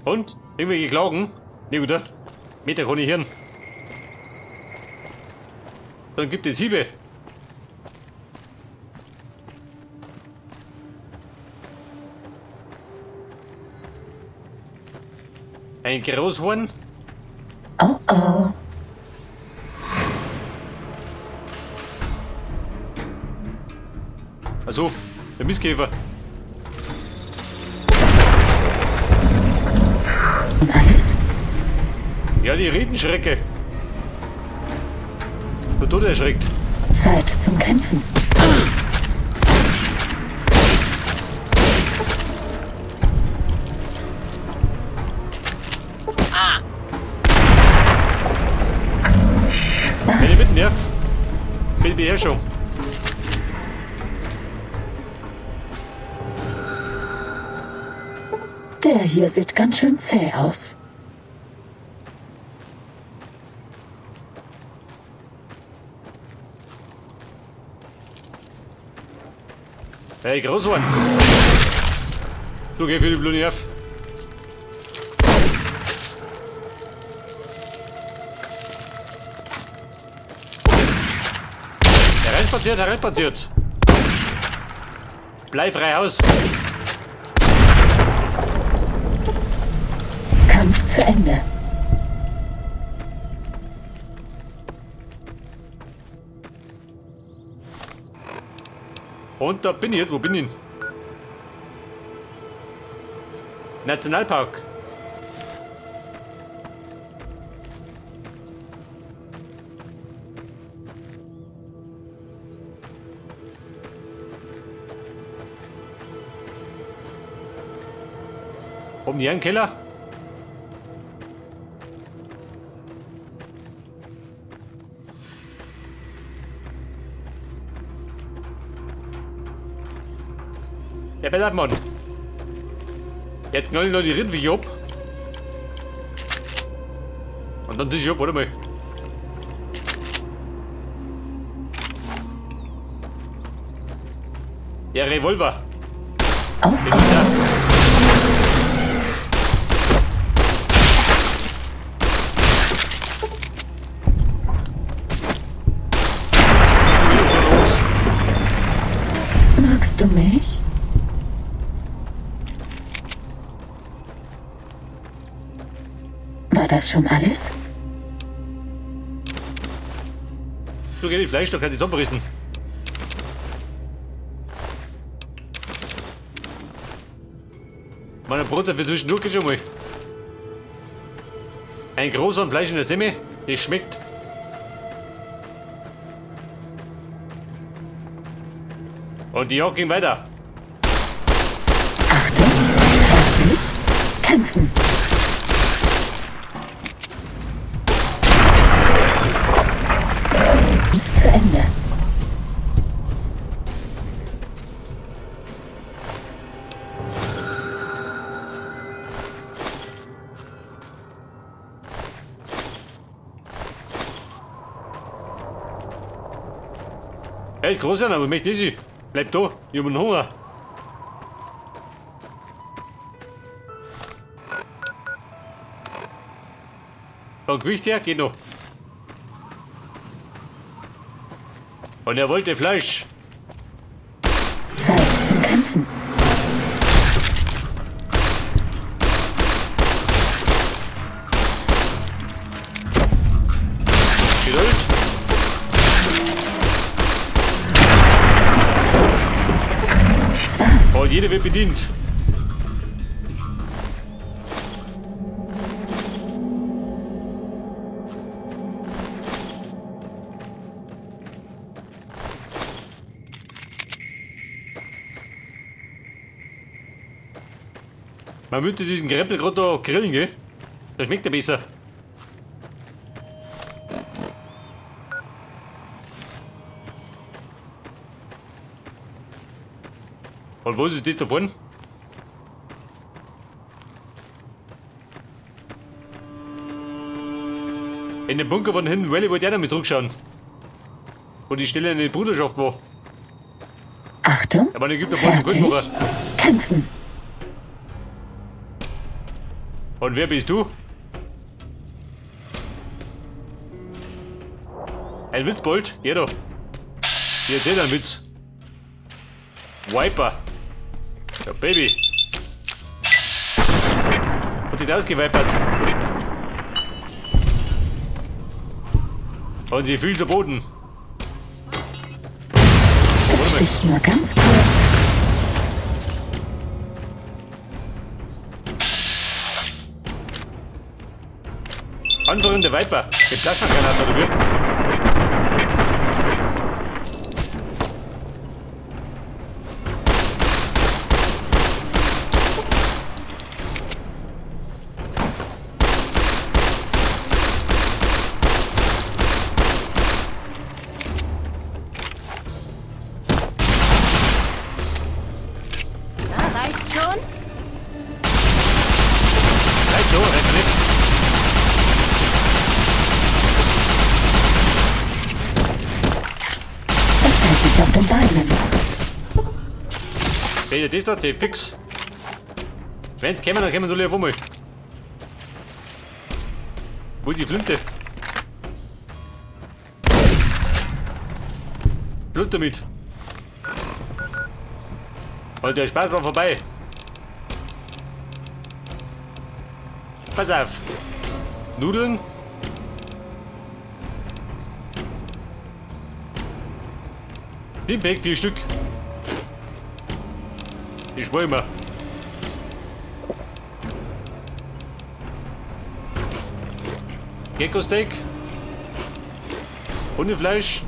Und? Irgendwelche Klagen? Nee, oder? Meter kann ich hören. Dann gibt es Hiebe. Ein Großhorn. Oh oh. Also, der Mistkäfer. Alles? Ja, die Riedenschrecke. Du tot erschreckt. Zeit zum Kämpfen. Wenn ich mit Nerv. Mit Beherrschung. Der hier sieht ganz schön zäh aus. Hey, Großhorn. Du geh für die Blue Nerv. Hereinpassiert, hereinpassiert. Bleib frei aus. Kampf zu Ende. Und da bin ich jetzt. Wo bin ich? Nationalpark. Haben die einen Keller? Der Bellermann. Jetzt knallen noch die Rindviecher ab. Und dann tisch ich ab, warte mal. Der Revolver. Oh Den oh. ist da. Los. Magst du mich? War das schon alles? Du geh die Fleisch, da kann die zusammenrissen. Meine Brot für zwischendurch geht schon mal. Ein großer Fleisch in der Semme, das schmeckt. Und die Jagd ging weiter. Achtung, fertig, kämpfen. Kampf zu Ende. Er ist groß, aber möchte nicht. Bleib da, ich hab einen Hunger. Von Gewicht her geht noch. Und er wollte Fleisch. Zeit zum Kämpfen. Geduld. Das war's. Und jeder wird bedient. Man müsste diesen Krempel gerade da grillen, gell? Das schmeckt ja besser. Und wo ist das da vorne? In den Bunker von hinten Valley wollte ich auch noch mit zurückschauen. Wo die Stelle eine Bruderschaft war. Achtung, Aber die gibt da vorne einen fertig, Goldmacher. kämpfen. Und wer bist du? Ein Witzbold? Ja doch. Ich erzähl einen Witz. Viper. Ja, Baby. Hat sich ausgeweipert. Und sie fühlt zu Boden. Es sticht nur ganz kurz. Anführende Viper. Mit Plasmagranaten oder wie? Na, reicht's schon? Reicht schon, reicht nicht. Es hält dich auf den Beinen. Peter, das da, die fix. Wenn's kämen, dann kämen sie alle auf einmal. Wo ist die Flinte? Schluss damit. Und der Spaß war vorbei. Pass auf. Nudeln. Pimpek, 4 Stück. Ich schwör immer. Gecko Steak. Hundefleisch.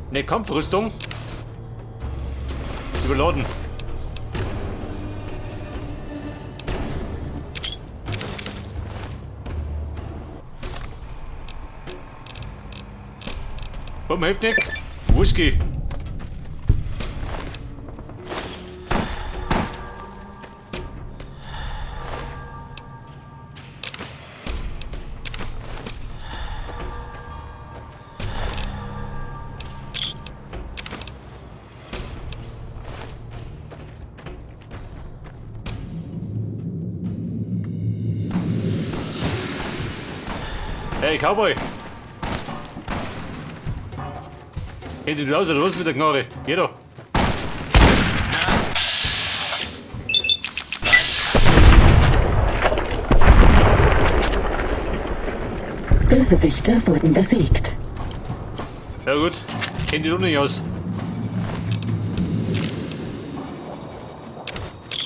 Eine Kampfrüstung. Überladen. Warum hilft nicht? Whisky. Hey Cowboy! Geh du raus oder was mit der Knarre? Geh doch! Bösewichte wurden besiegt. Ja gut, kennt die doch nicht aus.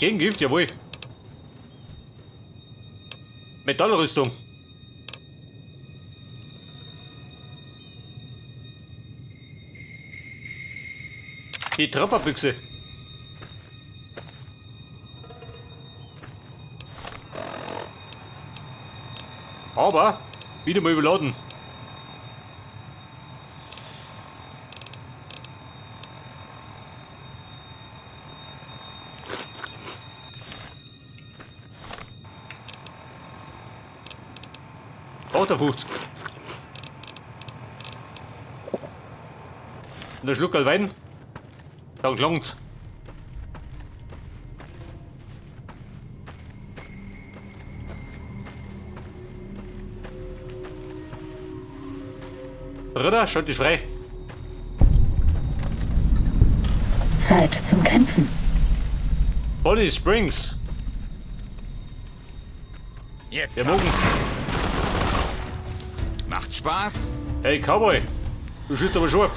Gegengift, jawohl. Metallrüstung. Die Trapperbüchse. Aber wieder mal überladen. 58. Und ein Schluck Wein. Dann klang's. Ritter, schalt dich frei. Zeit zum Kämpfen. Bonnie Springs. Jetzt. Der Morgen. Macht Spaß. Hey Cowboy, du schießt aber scharf.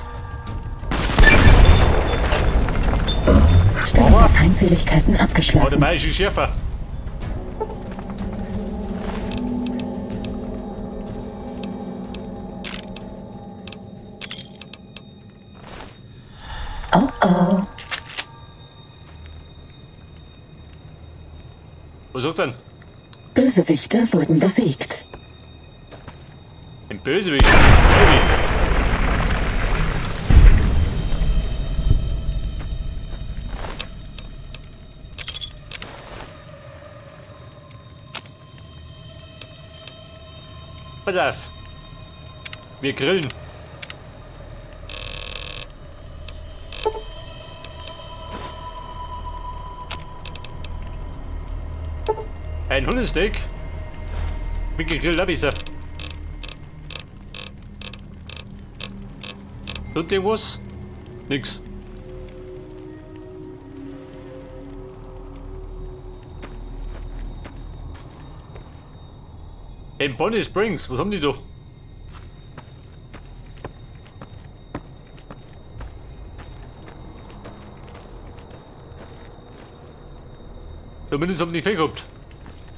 Stellen der Feindseligkeiten Aber der abgeschlossen. Mai ist schärfer. Oh oh. Was sagt denn? Bösewichte wurden besiegt. Ein Bösewicht. Baby. Pass auf. Wir grillen. Ein Hundesteak. Mit gegrillt auch besser. Und irgendwas? Nix. In Bonnie Springs, was haben die da? Zumindest haben die Fäh gehabt,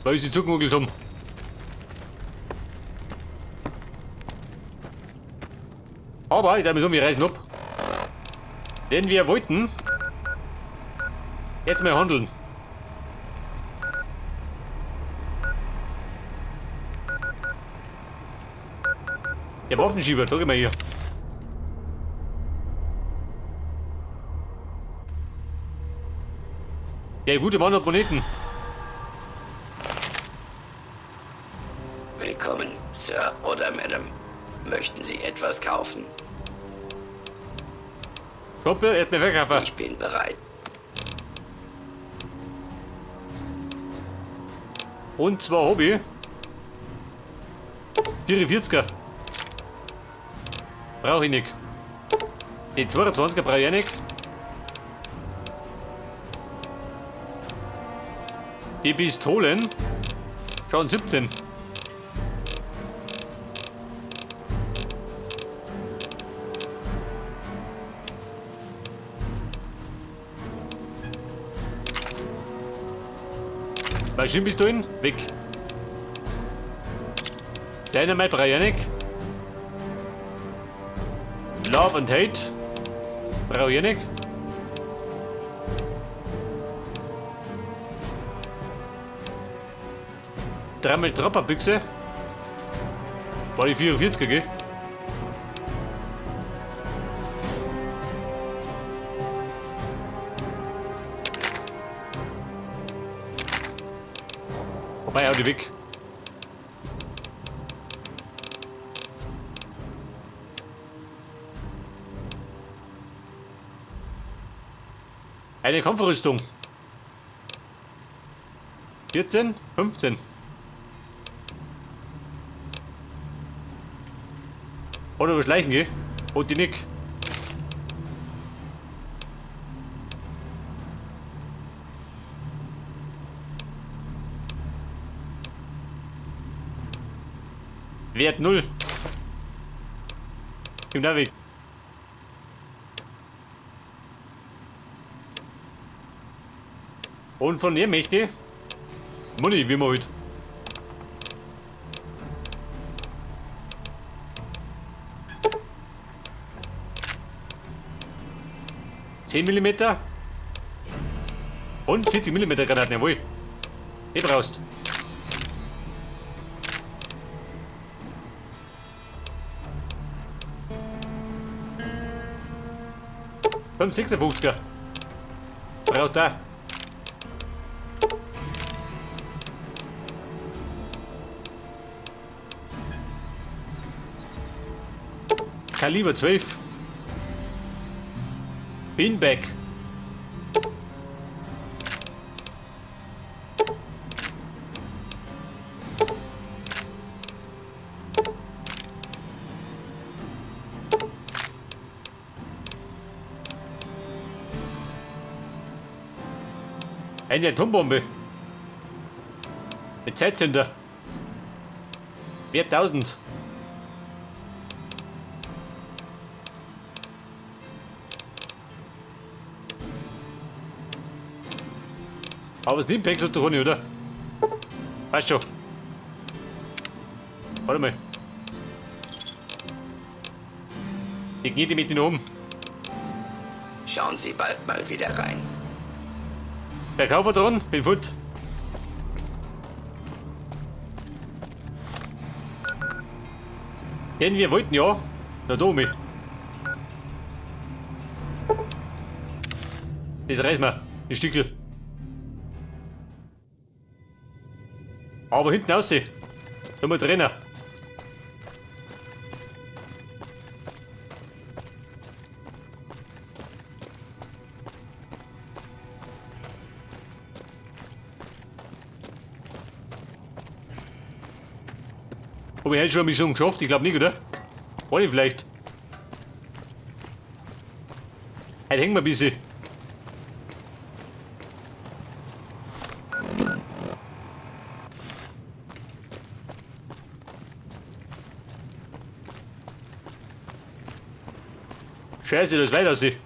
weil sie zugemuggelt haben. Aber ich darf mich so, wir reisen ab. Denn wir wollten jetzt mal handeln. Der Waffenschieber, da gehen wir hier. Der gute Mann hat Moneten. Willkommen, Sir oder Madam. Möchten Sie etwas kaufen? Kumpel, er hat mir verkaufen. Ich bin bereit. Und zwar Hobby. 44er. Brauch ich nicht. Die 22er brauch ich auch nicht. Die Pistolen schauen 17. Maschinenpistolen, weg. Dynamite brauch ich auch nicht. Love and Hate brauch ich auch nicht. Dreimal Dropperbüchse. War die 44er, gell? Wobei, hau die weg. Eine Kampfrüstung. 14, 15. Oder überschleichen, gell? Und die Nick. Wert 0. Im Navi. Und von ihr möchte ich Money, wie man halt. 10 Millimeter und 40 Millimeter Granaten, jawohl. Die brauchst. Fünf, 56er. Brauchst da. Kaliber 12. Beanbag. Eine Atombombe. Mit Zeitzünder. Wert 1000. Aber Stimpaks hat doch nicht, oder? Passt schon. Warte mal. Die Gnete mit den oben. Schauen Sie bald mal wieder rein. Der Kaufer dran, bin fort. Denn wir wollten ja. Na da, mi. Das reißen wir, die Stückel. Aber hinten aussehen. Da haben wir Trainer. Hab ich heute schon eine Mission geschafft? Ich glaub nicht, oder? War ich vielleicht. Heute hängen wir ein bisschen. Scheiße, das ist weit aussieht.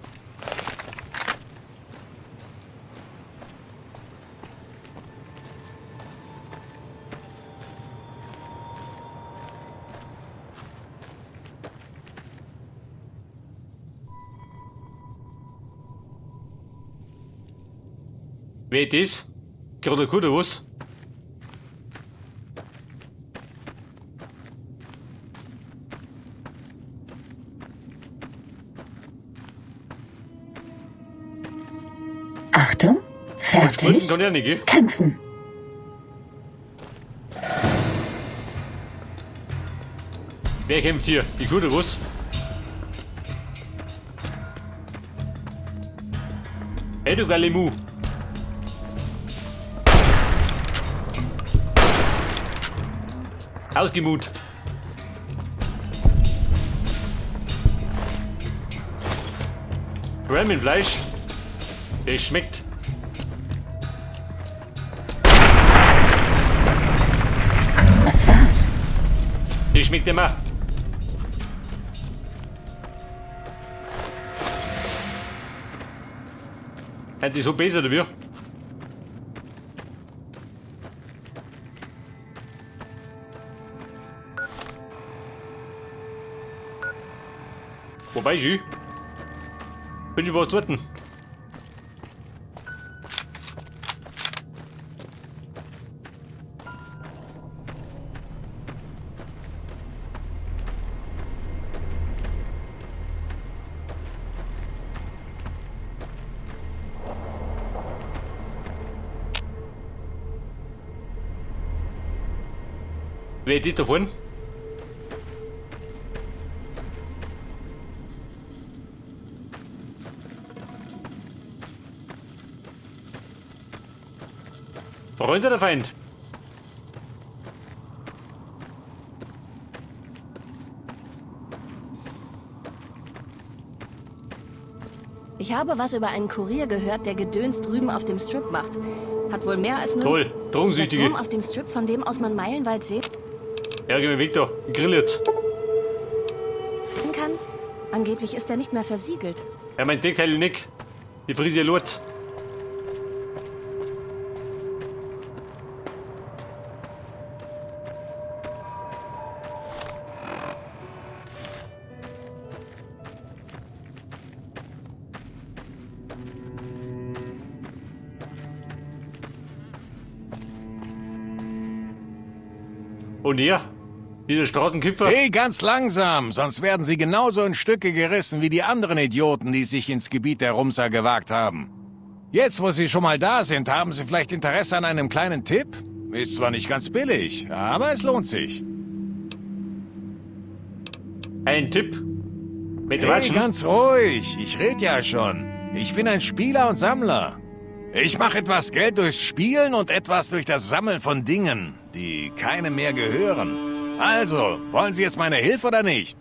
Wer ist das? Gerade gut, oder was? Achtung, Sprinten fertig, kann ich auch nicht, gell? kämpfen. Wer kämpft hier? Die Kuh oder was? Hey, du geile Mu. Ausgemut. Ramen-Fleisch. Das schmeckt. Das war's. Das schmeckt immer. Sind die so besser oder wie? Wobei ich bin ich was dort? Wer ist die da vorne? Freund oder Feind? Ich habe was über einen Kurier gehört, der Gedöns drüben auf dem Strip macht. Hat wohl mehr als nur... Toll, Drogensüchtige. Der Turm auf dem Strip, von dem aus man meilenweit sehen Ja, geh mir weg da. Ich grill jetzt. kann. Angeblich ist er nicht mehr versiegelt. Ja, mein Deckteil nicht. Die Frise Lot. Und er? Dieser Straßenkiffer? Hey, ganz langsam, sonst werden Sie genauso in Stücke gerissen wie die anderen Idioten, die sich ins Gebiet der Rumser gewagt haben. Jetzt, wo Sie schon mal da sind, haben Sie vielleicht Interesse an einem kleinen Tipp? Ist zwar nicht ganz billig, aber es lohnt sich. Ein Tipp. Mit Hey, Watschen? ganz ruhig, ich red ja schon. Ich bin ein Spieler und Sammler. Ich mache etwas Geld durchs Spielen und etwas durch das Sammeln von Dingen, die keinem mehr gehören. Also, wollen Sie jetzt meine Hilfe oder nicht?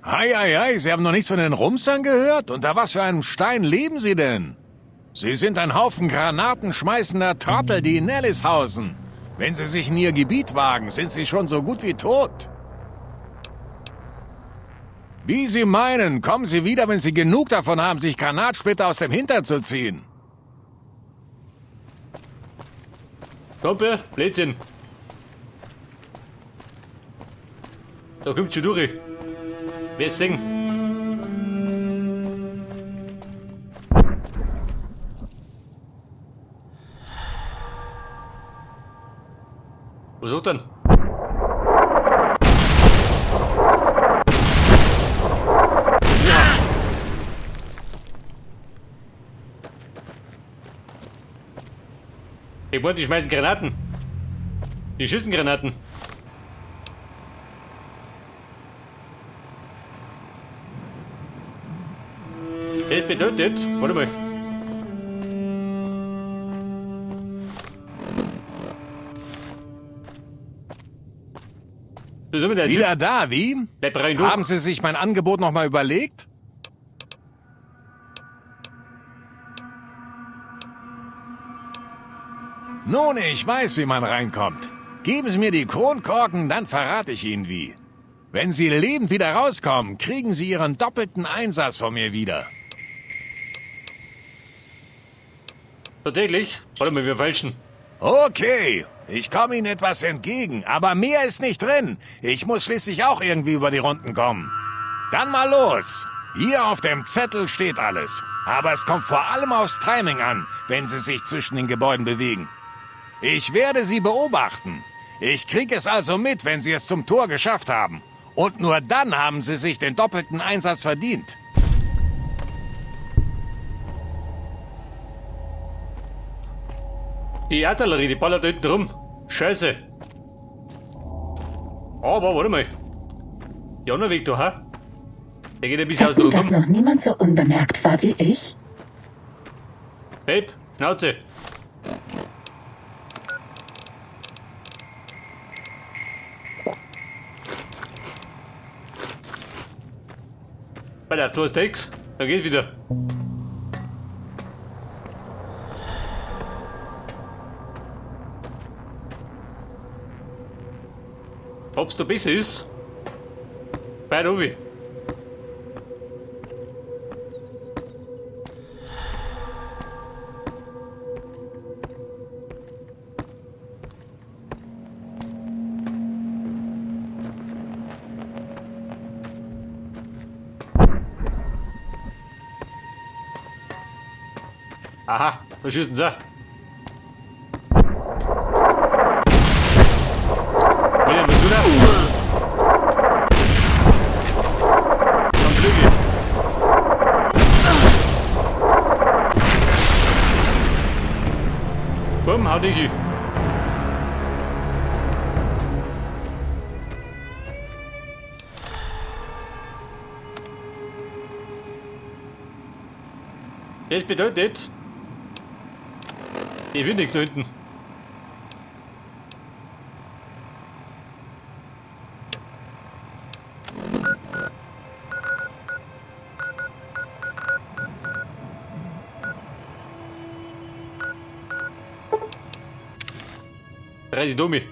Hei, hei, hei, Sie haben noch nichts von den Rumsern gehört? Unter was für einem Stein leben Sie denn? Sie sind ein Haufen granatenschmeißender Trottel, die in Nellis hausen. Wenn Sie sich in Ihr Gebiet wagen, sind Sie schon so gut wie tot. Wie Sie meinen, kommen Sie wieder, wenn Sie genug davon haben, sich Granatsplitter aus dem Hintern zu ziehen. Kumpel, Blödsinn. Da kommt schon durch. Wer ist singen? Was sagt denn? Ja. Ich wollte, die schmeißen Granaten. Die schießen Granaten. Das bedeutet, warte mal. Das ist immer der Wieder Typ. da, wie? Bleib rein durch. Haben Sie sich mein Angebot nochmal überlegt? Nun, ich weiß, wie man reinkommt. Geben Sie mir die Kronkorken, dann verrate ich Ihnen wie. Wenn Sie lebend wieder rauskommen, kriegen Sie Ihren doppelten Einsatz von mir wieder. Tatsächlich? Warte mal, wir falschen. Okay, ich komme Ihnen etwas entgegen, aber mehr ist nicht drin. Ich muss schließlich auch irgendwie über die Runden kommen. Dann mal los. Hier auf dem Zettel steht alles. Aber es kommt vor allem aufs Timing an, wenn Sie sich zwischen den Gebäuden bewegen. Ich werde Sie beobachten. Ich krieg es also mit, wenn Sie es zum Tor geschafft haben. Und nur dann haben Sie sich den doppelten Einsatz verdient. Die Artillerie, die ballert da hinten rum. Scheiße. Aber warte mal. Der andere Weg da, ha? Der geht ein bisschen außen Wetten, dass rum. noch niemand so unbemerkt war wie ich? Babe, Schnauze. Bei der 2 Steaks, dann geht's wieder. Ob's da besser ist? Bei Obi. Aha, da schießen sie. William, bist du da? Komm, Flügel. Bumm, hau dich. Das bedeutet, ich will nicht da hinten. Reiß ich Dummi.